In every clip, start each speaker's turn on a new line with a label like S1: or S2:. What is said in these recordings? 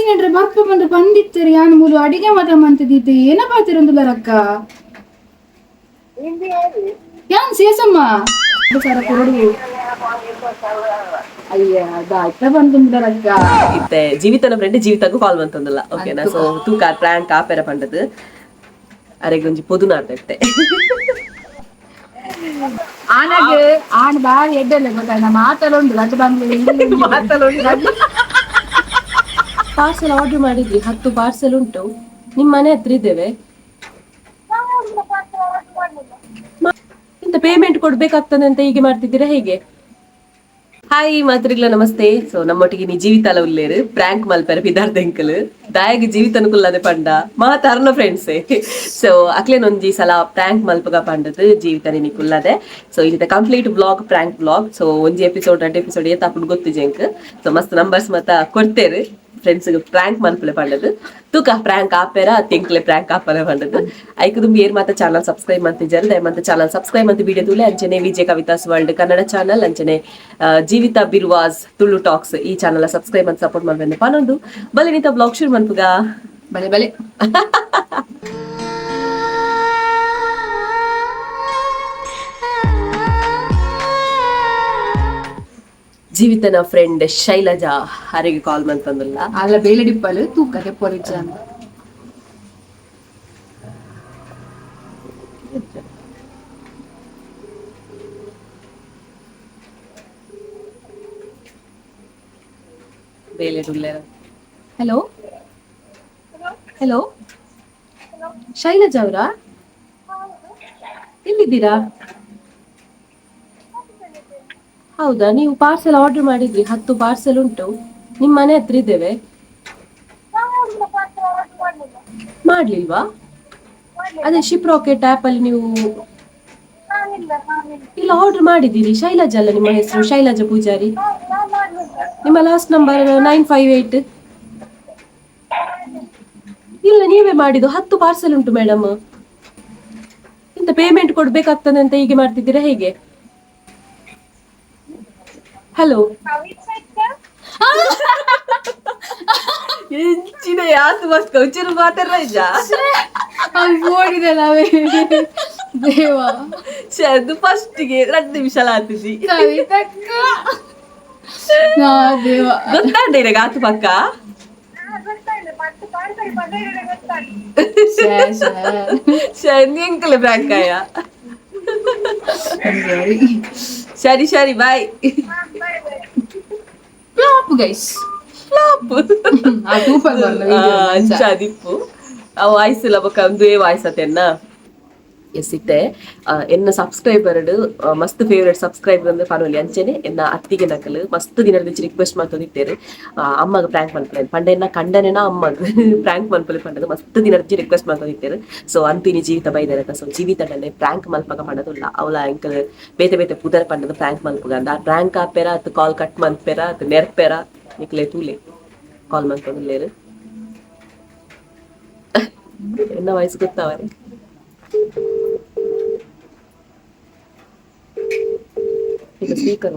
S1: ನೇಜಿನೆಂಡ್ರೆ ಬರ್ಪ ಬಂದು ಬಂದಿತ್ತರಿ ಯಾನ್ ಮೂಲು ಅಡಿಗೆ ಮತ ಮಂತದಿದ್ದೆ ಏನ ಪಾತಿರಂದುಲರಕ್ಕ. ಯಾನ್ ಸೇಸಮ್ಮ ಸರ ಕೊರಡು ಅಯ್ಯ ದಾಯ್ತ ಬಂದುಂಡರಕ್ಕ.
S2: ಇತ್ತೆ ಜೀವಿತನ ಫ್ರೆಂಡ್ ಜೀವಿತಗೂ ಕಾಲ್ ಬಂತಂದಲ್ಲ, ಓಕೆನಾ? ಸೊ ತೂಕ ಪ್ರ್ಯಾಂಕ್ ಆಪೆರ ಪಂಡದು ಅರೆಗೆ ಒಂಜಿ ಪೊದುನಾರ್ದಟ್ಟೆ.
S1: ಆನಾಗ ಆನ್ ಬಾರಿ ಎಡ್ಡಲ್ಲ ಗೊತ್ತಾ, ಮಾತಲ್ಲುಂಡು ರಡ್ಡು ಬಂಗ್ಲೆ.
S2: ಪಾರ್ಸೆಲ್ ಆರ್ಡರ್ ಮಾಡಿದ್ವಿ, 10 ಪಾರ್ಸೆಲ್ ಉಂಟು, ನಿಮ್ಮ ಮನೆ ಹತ್ರ ಇದ್ದೇವೆ. ಎಂತ ಪೇಮೆಂಟ್ ಕೊಡ್ಬೇಕಾಗ್ತದೆ ಅಂತ ಹೀಗೆ ಮಾಡ್ತಿದ್ದೀರಾ ಹೇಗೆ? ಹಾಯ್ ಮಾತ್ರಿಗ್ಲ ನಮಸ್ತೆ. ಸೊ ನಮ್ಮೊಟ್ಟಿಗೆ ನೀ ಜೀವಿತಾಲ ಉಲ್ಲೇರು ಪ್ರ್ಯಾಂಕ್ ಮಲ್ಪೆರ ಪಿದಾರ್ದ ಎಂಕಲ್ ದಾಯಗ ಜೀವಿತನ ಕುಲ್ಲದೆ ಪಂಡ ಮಾತಾರ್ನ ಫ್ರೆಂಡ್ಸ್. ಸೊ ಅಕ್ಲೇನೊಂಜಿ ಸಲ ಪ್ರ್ಯಾಂಕ್ ಮಲ್ಪಗ ಪಂಡದು ಜೀವಿತನೆ ನೀ ಕುಲ್ಲದೆ. ಸೊ ಇಲ್ಲಿ complete blog prank blog. So ಒಂಜಿ ಎಪಿಸೋಡ್ ರಡ್ಡ್ ಎಪಿಸೋಡ್ ಏತ್ ಆಪುಂಡು ಗೊತ್ತಿಜೆ ಎಂಕ್. ಸೊ ಮಸ್ತ್ ನಂಬರ್ಸ್ ಮತ್ತ ಕೊಡ್ತೇರು ಫ್ರೆಂಡ್ಸ್ ಪ್ರ್ಯಾಂಕ್ ಮಲ್ಪಲೆ ಪಂಡದು. ತೂಕ ಪ್ರ್ಯಾಂಕ್ ಆಪೆರ ತೆಂಕ್ಲೆ ಪ್ರ್ಯಾಂಕ್ ಆಪರೆ ಪಂಡದು. ಐಕ್ ದುಂಬು ಏರ್ ಮಾತ ಚಾನಲ್ ಸಬ್ಸ್ಕ್ರೈಬ್ ಮಂತಿಜಾರ ದಯಮಂತ ಚಾನಲ್ ಸಬ್ಸ್ಕ್ರೈಬ್ ಮಂತ್ ವಿಡಿಯೋ ತೂಲೆ. ಅಂಚನೆ ವಿಜಯ ಕವಿತಾಸ್ ವರ್ಲ್ಡ್ ಕನ್ನಡ ಚಾನಲ್, ಅಂಚನೆ ಜೀವಿತ ಬಿರುವಾಸ್ ತುಳು ಟಾಕ್ಸ್ ಈ ಚಾನಲ್ ಸಬ್ಸ್ಕ್ರೈಬ್ ಅಂತ ಸಪೋರ್ಟ್ ಮಾಡ್ಬಂದೆ ಪನೊಂದು ಬಲೆ ನಿಂತ ಬ್ಲಾಗ್ ಶುರು ಮನ್ಪುಗ.
S1: ಬಲೆ ಬಲೆ.
S2: ಜೀವಿತನ ಫ್ರೆಂಡ್ ಶೈಲಜಾ ಹರಿಗೆ ಕಾಲ್ ಮಂತಂದುಲ್ಲ.
S1: ಅಲ್ಲ ಬೇಲೆ ಡಿಪ್ಪಲು ತೂಕಕ್ಕೆ ಪೊರಿಚ ಅಂತ.
S2: ಬೇಲೆ ಹಲೋ ಹಲೋ ಶೈಲಜಾ ಅವರಾ? ಎಲ್ಲಿದ್ದೀರಾ? ಹೌದಾ, ನೀವು ಪಾರ್ಸೆಲ್ ಆರ್ಡರ್ ಮಾಡಿದ್ರಿ, 10 ಪಾರ್ಸೆಲ್ ಉಂಟು, ನಿಮ್ಮ ಮನೆ ಹತ್ರ ಇದ್ದೇವೆ. ಮಾಡ್ಲಿಲ್ವಾ? ಅದೇ ಶಿಪ್ ರಾಕೆಟ್ ಆಪ್ ಅಲ್ಲಿ ನೀವು ಇಲ್ಲ ಆರ್ಡರ್ ಮಾಡಿದ್ದೀರಿ. ಶೈಲಜಾ ಅಲ್ಲ ನಿಮ್ಮ ಹೆಸರು? ಶೈಲಜಾ ಪೂಜಾರಿ. ನಿಮ್ಮ ಲಾಸ್ಟ್ ನಂಬರ್ 958. ಇಲ್ಲ, ನೀವೇ ಮಾಡಿದ್ದು, 10 ಪಾರ್ಸೆಲ್ ಉಂಟು ಮೇಡಮ್. ಎಂತ ಪೇಮೆಂಟ್ ಕೊಡ್ಬೇಕಾಗ್ತದೆ ಅಂತ ಹೀಗೆ ಮಾಡ್ತಿದ್ದೀರಾ ಹೇಗೆ? ಹಲೋ ಎಂಚಿನ ಯಾತು ಮಸ್ತ್ ಒಂಚೂರು ಮಾತಾಡ್ರ ಇಜ್ಜಾ?
S1: ಓಡಿದಲ್ಲ ಅವೇ ದೇವ.
S2: ಅದು ಫಸ್ಟ್ಗೆ 2 ನಿಮಿಷ ಆತಿಜಿ.
S1: ಕವಿತಕ್ಕ ನಾ ದೇವ.
S2: ಗೊತ್ತಾಂಡ ಇರಗ ಆತು ಪಕ್ಕ.
S1: ಶ್ಯೇ, ಶ್ಯೇ.
S2: ಎಂಕಲೆ ಬ್ಯಾಂಕಾಯ.
S1: ಸರಿ.
S2: ಸರಿ ಸರಿ, ಬಾಯ್.
S1: Flop guys.
S2: Flop.
S1: ಆ ತೂಪಲ್ ಬರ್ಲ video.
S2: ಅಂಚ ದಿಪ್ಪು ಆ ವಾಯ್ಸ್ ಇಲ್ಲ ಬೊಕ್ಕ ಒಂದುವೇ ವಾಯ್ಸ್ ಅತೆನ್ನ ಎಸ್ ಇತ್ತೆ ಎನ್ನ ಸಬ್ಸ್ಕ್ರೈಬರ್ ಮಸ್ತ್ ಫೇವರೇಟ್ ಸಬ್ಸ್ಕ್ರೈಬರ್ ಅಂದ್ರೆ ಪನೊಲಿ. ಅಂಚೆನೆ ಎನ್ನ ಅತ್ತಿಗೆ ನಕಲು ಮಸ್ತ್ ದಿನದ ರಿಕ್ವೆಸ್ಟ್ ಮಾಡ್ತೊಂದಿತ್ತೇರು, ಅಮ್ಮಗ ಪ್ರ್ಯಾಂಕ್ ಮನ್ಪುಲೆ ಪಂಡ, ಎನ್ನ ಕಂಡನೆನ ಅಮ್ಮಗ್ ಪ್ರ್ಯಾಂಕ್ ಮನ್ಪುಲೆ ಪಂಡದು ಮಸ್ತ್ ದಿನದ ರಿಕ್ವೆಸ್ಟ್ ಮಾಡ್ತೊಂದಿತ್ತೇರು. ಸೊ ಅಂತಿನಿ ಜೀವಿತ ಬೈದಾರೆ. ಸೊ ಜೀವಿತಡನೆ ಪ್ರ್ಯಾಂಕ್ ಮಲ್ಪಗ ಪಂಡದುಲ್ಲ, ಅವಳ ಎಂಕಲ್ ಬೇತೆ ಬೇತೆ ಪುದರ್ ಪಂಡದು ಪ್ರ್ಯಾಂಕ್ ಮಲ್ಪಗ ಅಂದ. ಆ ಪ್ರ್ಯಾಂಕ್ ಆಪೆರ ಅತ್ ಕಾಲ್ ಕಟ್ ಮನ್ಪೆರ ಅತ್ ನೆರ್ಪೆರ ನಿಕ್ಲೆ ತೂಲೆ. ಕಾಲ್ ಮನ್ಪೊಂದುಲ್ಲೇರು. ಎನ್ನ ವಯಸ್ಸು ಗೊತ್ತಾವರೆ. ಈಗ ಸ್ಪೀಕರ್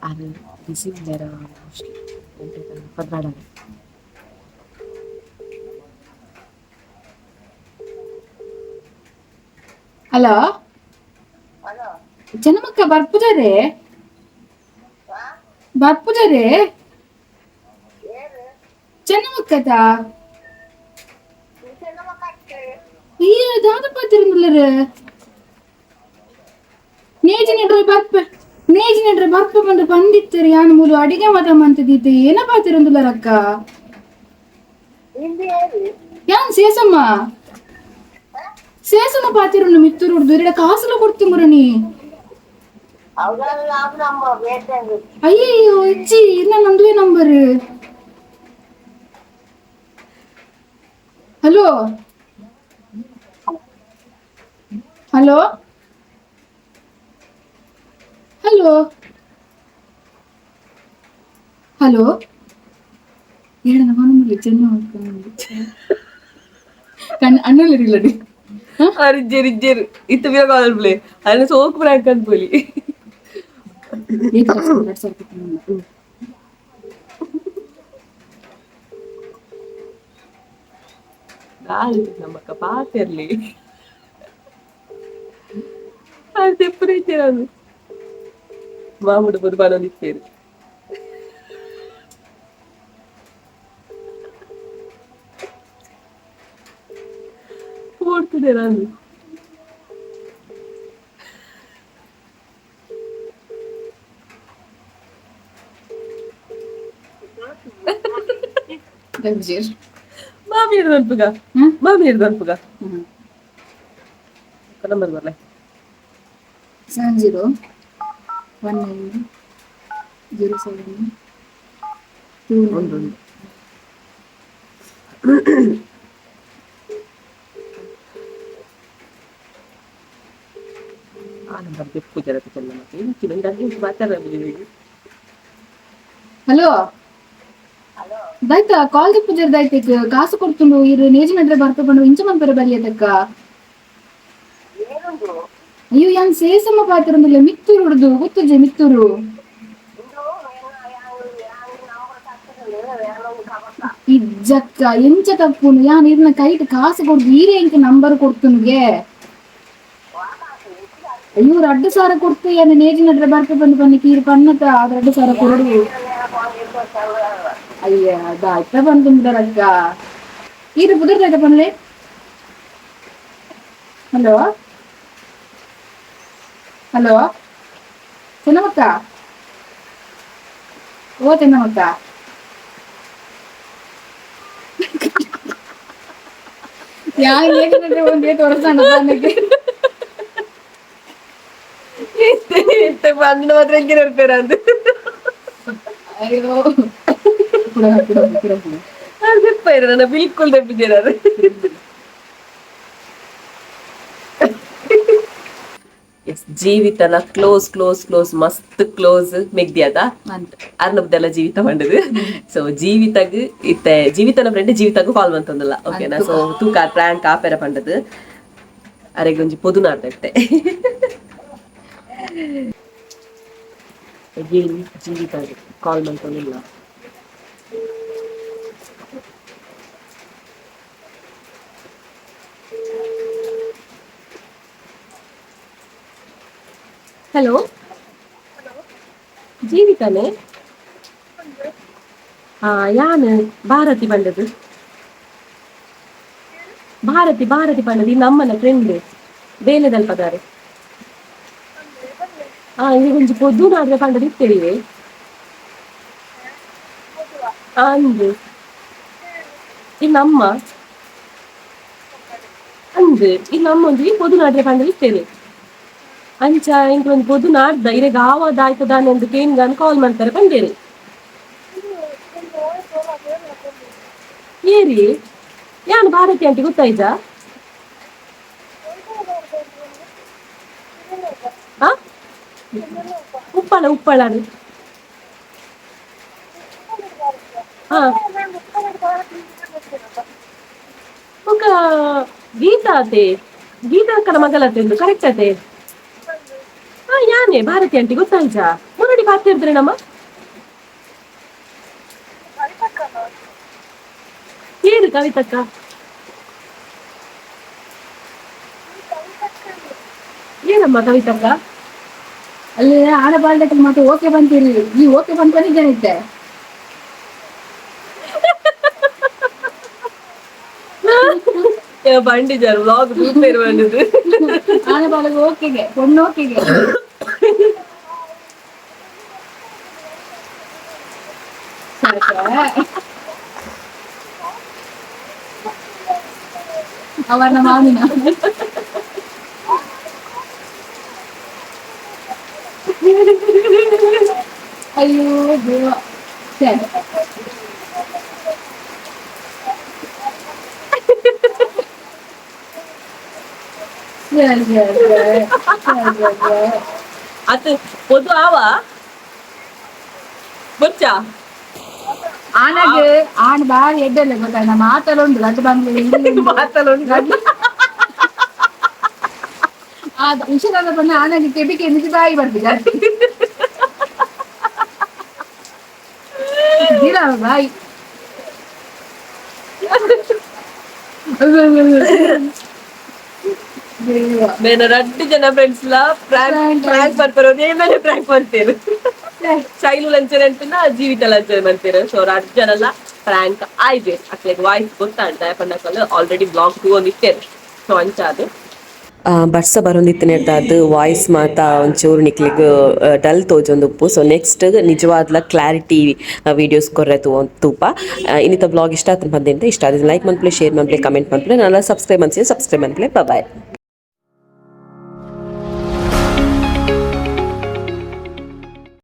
S2: ಅದು ಬಿಸಿ ಉಲ್ಲೇರ ಮೋಸ್ಟ್ಲಿ ಪದ್ರಾಡಾರೆ.
S1: ಹಲೋ ಚೆನ್ನಮಕ್ಕ, ಬರ್ಪುಜಾರೆ ಬರ್ಪುಜಾರೆ ಚೆನ್ನಮಕ್ಕದ. ಅಯ್ಯ ದಾದ ಪಾತಿರಂದುಲ್ಲರು ನೇಜಿನೆಂಡ್ರೆ ಬರ್ಪ ನೇಜಿನೆಂಡ್ರೆ ಬರ್ಪ ಬಂದು ಬಂದಿತ್ತರಿ ಯಾನ್ ಮೂಲು ಅಡಿಗೆ ಮತ ಮಂತದಿದ್ದೆ ಏನ ಪಾತಿರಂದುಲ್ಲರಕ್ಕ. ಯಾನ್ ಸೇಸಮ್ಮ ಸೇಸಮ್ಮ ಪಾತಿರುಂಡು ಮಿತ್ತುರುಡ್ದು ಇರಡ ಕಾಸುಲ ಕೊಡ್ತಿ ಮುರಣಿ. ಅಯ್ಯಯ್ಯೋ ಇಜ್ಜಿ ಇನ್ನ ನಂದುವೆ number. Hello hello hello hello ಹೇಳ. ಚೆನ್ನ ಕಣ್ಣು ಅಣ್ಣಲ್ಲಿರಲಿ.
S2: ಅರಿಜ್ಜೇರು ಇಜ್ಜೇರು ಇತ್ತ ಬಿರ ಕಾಲ್ ಪ್ಲೇ ಅದನ್ನ ಸೋಕ್ ಪ್ರಾಂಕ್ ಅನ್ಪೋಲಿ. ನಮ್ಮಕ್ಕ ಪಾತಿರ್ಲಿ ಅದು ತೆಪ್ಪು ಇಚ್ಚಿರೋದು ಮಾಮೂಡು ಬುದು ಬನೊಂದಿತ್ತೇರು. ಓಡ್ತಿದೆ ನಾನು. ಮಾಮಿ ಅನ್ಪುಗ. ಮಾಮಿ ಅನ್ಪುಗ. ನಂಬರ್ ಬರ್ಲೆ.
S1: 70 19 07 2.
S2: ಒಂದು. ಆ ನಂಬರ್ ಬೆಪ್ಪು ಜರತ ಚೆನ್ನ ಮತ್ತೆ ಇಂಚಿನ ಇಂದು ಮಾತಾಡ.
S1: ಹಲೋ, ದಾಯ್ತಾ ಕಾಲ್ ದಿಪ್ಪುಜರ್ ದಾಯ್ತ ಕಾಸು ಕೊಡ್ತುಂಡು ಇರು ನೇಜಿ ನಡ್ರೆ ಬರ್ತ ಇಂಚ ಮನ್ಪರ ಬಲಿಯದಕ್ಕ. ಅಯ್ಯೋ, ಯಾನ್ ಸೇಸಮ್ಮ ಪಾತಿರಂದಿಲ್ಲ, ಮಿತ್ತೂರು ಹುಡುದು ಗೊತ್ತುಜೆ ಮಿತ್ತೂರು. ಇಜ್ಜಕ್ಕ, ಎಂಚ ತಪ್ಪುನು? ಯಾನ್ ಇರ್ನ ಕೈಟ್ ಕಾಸು ಕೊಡ್ದು ಈರೇ ಇಂಕ ನಂಬರ್ ಕೊಡ್ತುನುಗೆ. ಅಯ್ಯೋ, 2000 ಕೊಡ್ತು ಯಾನ್ ನೇಜಿ ನಡ್ರೆ ಬರ್ಪ ಬಂದು ಬನ್ನಿ ಈರು ಪನ್ನತ ಅದ್ 2000 ಕೊರಡು. ಅಯ್ಯ, ಅದಾಯ್ತ ಬಂದು ಅಕ್ಕ. ಈರು ಬುದುರ್ದಾಯ್ತ ಪನ್ಲೆ. ಹಲೋ ಹಲೋ, ಚೆನ್ನಮಕ್ಕ, ಓ ಚೆನ್ನಮಕ್ಕ. ಯಾನ್ ಏನಿದ್ರೆ ಒಂದೇ ತೋರಿಸ್ತಾನ ನನಗೆ.
S2: ಇತ್ತೆ ಬಂದ ಮಾತ್ರ ಎಂಗೆ ಇರ್ಪೇರ ಅಂತ.
S1: ಅಯ್ಯೋ, ಕುಡ ಕುಡ ಕುಡ ಕುಡ.
S2: ಅದು ತೆಪ್ಪಾಯಿರ ನನ್ನ ಬಿಲ್ಕುಲ್ ತೆಪ್ಪಿದ್ದೀರ ಅದು. ಎಸ್, ಜೀವಿತನ close close close ಮಸ್ತ್ ಕ್ಲೋಸ್ ಮೆಗ್ದಿ ಅದ.
S1: ಅಂತ.
S2: ಅರ್ನಬ್ದೆಲ್ಲ ಜೀವಿತ ಪಂಡದು. ಸೊ ಜೀವಿತಗ್ ಇತ್ತೆ ಜೀವಿತನ ಫ್ರೆಂಡ್ ಜೀವಿತಗ್ ಕಾಲ್ ಮಂತೊಂದಲ್ಲ, ಓಕೆನಾ? ಸೊ ತೂಕ ಪ್ರಾಂಕ್ ಆಪೆರ ಪಂಡದು ಅರೆಗ್ ಒಂಜಿ ಪೊದು ನಾಡ್ದಟ್ಟೆ. ಅಗೇನ್ ಜೀವಿತಗ್ ಕಾಲ್ ಮಂತೊಂದಿಲ್ಲ. ಹಲೋ, ಜೀವಿತಾನೆ? ಹಾ, ಯಾನ್ ಭಾರತಿ ಪಂಡದು, ಭಾರತಿ ಭಾರತಿ ಪಂಡದು. ಈ ನಮ್ಮನ ಫ್ರೆಂಡ್ ಬೇಲೆದಲ್ಪದಾರೆ. ಹಾ, ಇದು ಒಂಜಿ ಪೊದು ನಾಡ್ರೆ ಪಂಡದು ಇತ್ತೇಳಿವೆ ಅಂದು. ಈ ನಮ್ಮ ಅಂದ್ ಈ ನಮ್ಮ ಒಂಜಿ ಪೊದು ನಾಡ್ರೆ ಪಂಡದು ಇತ್ತೇವೆ. ಅಂಚ ಇಂಕ್ ಒಂಜಿ ಪೊದು ನಾಡ್ದ ಇರೆಗ್ ಆವಾದ ಆಯ್ತದಾನೆ ಅಂದ್ ಕೇನ್ಗಾನ್ ಕಾಲ್ ಮಾಡ್ತಾರೆ ಪಂಡೇರು. ಏರಿ? ಯಾನ್ ಭಾರತಿ ಆಂಟಿ, ಗೊತ್ತಾಯ್ತಾ? ಆ ಉಪ್ಪಳ ಉಪ್ಪಳ. ಹಾ, ಬೊಕ ಗೀತಾ ಅತೆ, ಗೀತಾ ಅಕ್ಕನ ಮಗಲತೆ ಒಂದು, ಕರೆಕ್ಟ್ ಅತೆ? ಹಾ, ಯಾನೆ ಭಾರತಿ ಆಂಟಿ, ಗೊತ್ತಾಯ್ತಾ? ಮುನ್ನಡಿ ಪಾತಿರ್ತಾರೆ ನಮ್ಮ. ಏರು ಕವಿತಕ್ಕ? ಏನಮ್ಮ ಕವಿತಕ್ಕ?
S1: ಅಲ್ಲಿ ಆಡ ಬಾಲ್ದಕ್ಕೆ ಮತ್ತೆ ಓಕೆ ಬಂತೀರಿ. ಈ ಓಕೆ ಬಂತ ಜನೈತೆ.
S2: ಬಂಡಿಜಾರು ವ್ಲಾಗ್ ತೂಪೇರು ಬಂದಿದ್ದು.
S1: ಆಡ ಬಾಲಗ ಓಕೆಗೆ, ಪೊಣ್ಣು ಓಕೆಗೆ. ಅವರ ಮಾಮಿನ. ಅಯ್ಯೋ ದೇವ, ಸರಿ ಸರಿ ಸರಿ ಸರಿ ಸರಿ.
S2: ಅತ್ ಪೊದು ಆವ ಬೊಚ್ಚ.
S1: ಆನಗ್ ಆಣ್ ಬಾರಿ ಎಡ್ಡಲ್ಲ ಗೊತ್ತಾ? ನಮ್ಮ ಮಾತಲ್ಲ ಉಂಟು ರಡ್ಡು ಬಂಗ್ಲೆ.
S2: ಮಾತಲ್ಲ ಉಂಟು.
S1: ಆ ಹುಷಾರಾದ ಪಂಡ ಆನಾಗಿ ಕೆಬಿಗೆ ನಿಜ ಬಾಯಿ ಬರ್ತಿದೆ ಬಾಯಿ.
S2: ಮೇನ ರಡ್ಡು ಜನ ಫ್ರೆಂಡ್ಸ್ ಲಾ ಪ್ರಾಂಕ್ ಪ್ರಾಂಕ್ ಬರ್ತಾರೆ, ಒಂದೇ ಮೇಲೆ ಪ್ರಾಂಕ್ ಮಾಡ್ತೇವೆ. ಶೈಲು ಲಂಚನೆ ಅಂತಿನ, ಜೀವಿತ ಲಂಚನೆ ಮಾಡ್ತೇವೆ. ಸೊ ರಡ್ಡು ಜನಲ್ಲ ಪ್ರಾಂಕ್ ಆಯ್ದೆ. ಅಕ್ಲೆಗ್ ವಾಯ್ಸ್ ಗೊತ್ತಾಂಟ ಪಂಡಕಲ್ ಆಲ್ರೆಡಿ ಬ್ಲಾಗ್ ತೂವೊಂದಿತ್ತೇನೆ. ಸೊ ಅಂಚಾದು ಬರ್ಸ ಬರೊಂದಿತ್ತಿನೆಡ್ದಾದ್ ವಾಯ್ಸ್ ಮಾತ ಒಂಚೂರು ನಿಕ್ಲೆಗ್ ಡಲ್ ತೋಜೊಂದುಪ್ಪು. ಸೊ ನೆಕ್ಸ್ಟ್ ನಿಜವಾದ್ಲ ಕ್ಲಾರಿಟಿ ವೀಡಿಯೋಸ್ ಕೊರ್ರೆ ತೂ ತೂಪ. ಇನ್ನಿತ ಬ್ಲಾಗ್ ಇಷ್ಟ ಆತನ ಬಂದಿಂತ ಇಷ್ಟ ಆದ್ರೆ ಲೈಕ್ ಮನ್ಪ್ಲೆ, ಶೇರ್ ಮನ್ಪ್ಲೆ, ಕಮೆಂಟ್ ಮನ್ಪ್ಲೆ, ನಾನೆಲ್ಲ ಸಬ್ಸ್ಕ್ರೈಬ್ ಮನ್ಸಿ ಸಬ್ಸ್ಕ್ರೈಬ್ ಮನ್ಪ್ಲೆ. ಬಾಯ್.